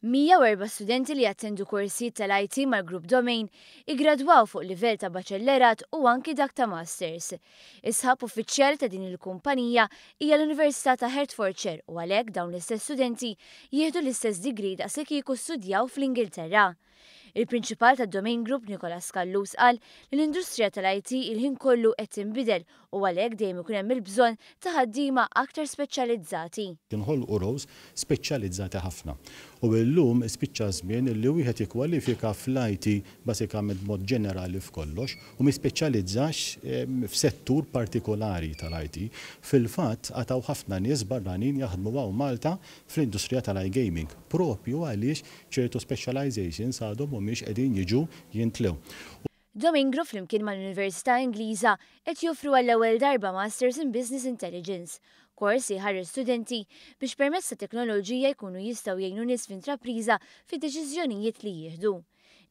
104 studenti li jattendu korsijiet tal-IT mal-Grupp Domain iggradwaw fuq livell ta' baċellerat u anki dak ta' masters. Is-sħab uffiċjali ta' din il-kumpanija hija l-Università ta' Hertfordshire u għalhekk dawn l-istess studenti jieħdu l-istess degree daqslikieku studjaw fl-Ingilterra. Il-Prinċipal tad-Domain Group Nicholas Callus qal li l-industrija tal-IT il-ħin kollu qed tinbidel u għalhekk dejjem ikun hemm il-bżonn ta' ħaddiema aktar speċjalizzati. Inħolqu roles speċjalizzati ħafna. U illum spiċċa ż-żmien li wieħed jikkwalifika fl-IT bażikament b'mod ġenerali f'kollox u ma jispeċjalizzax f'settur partikolari tal-IT. Fil-fatt għad hawn ħafna nies barranin jaħdmu hawn Malta fl-industrija tal-iGaming propju għaliex ċertu specializations għadhom mhumiex qegħdin jiġu jintlew. Domain Group flimkien mal-Università Ingliża qed joffru għall-ewwel darba Masters in Business Intelligence, kors li jħarreġ studenti biex permezz ta' teknoloġija jkunu jistgħu jgħinu nies f'intrapriża fid-deċiżjonijiet li jieħdu.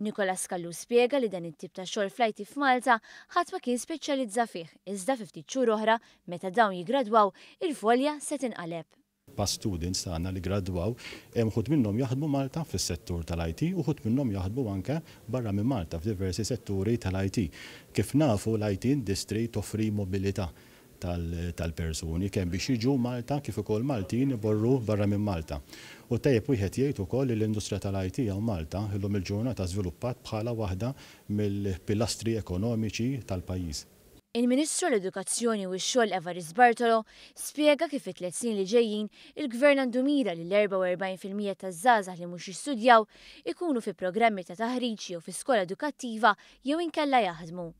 Nicholas Callus spjega li dan it-tip ta' xogħol fl-IT f'Malta ħadd ma kien speċjalizza fih, iżda fi ftit xhur oħra meta dawn jiggradwaw il-folja se tinqaleb. Past students tagħna li gradwaw, hemm uħud minnhom jaħdmu Malta fis-settur tal-IT u uħud minnhom jaħdmu anke barra minn Malta f'diversi setturi tal-IT. Kif nafu, l-IT industry toffri mobilità tal-persuni kemm biex jiġu Malta kif ukoll Maltin imorru barra minn Malta. U tajjeb wieħed jgħid ukoll li l-industrija tal-IT hawn Malta illum il-ġurnata żviluppat bħala waħda mill-pilastri ekonomiċi tal-pajjiż. Il-Ministru għall-Edukazzjoni u x-Xogħol Evarist Bartolo spjega kif fit-tliet snin li ġejjin il-Gvern għandu mira li l-44% taż-żgħażagħ li mhux jistudjaw ikunu fi programmi ta' taħriġ jew fi skola edukattiva jew inkella jaħdmu.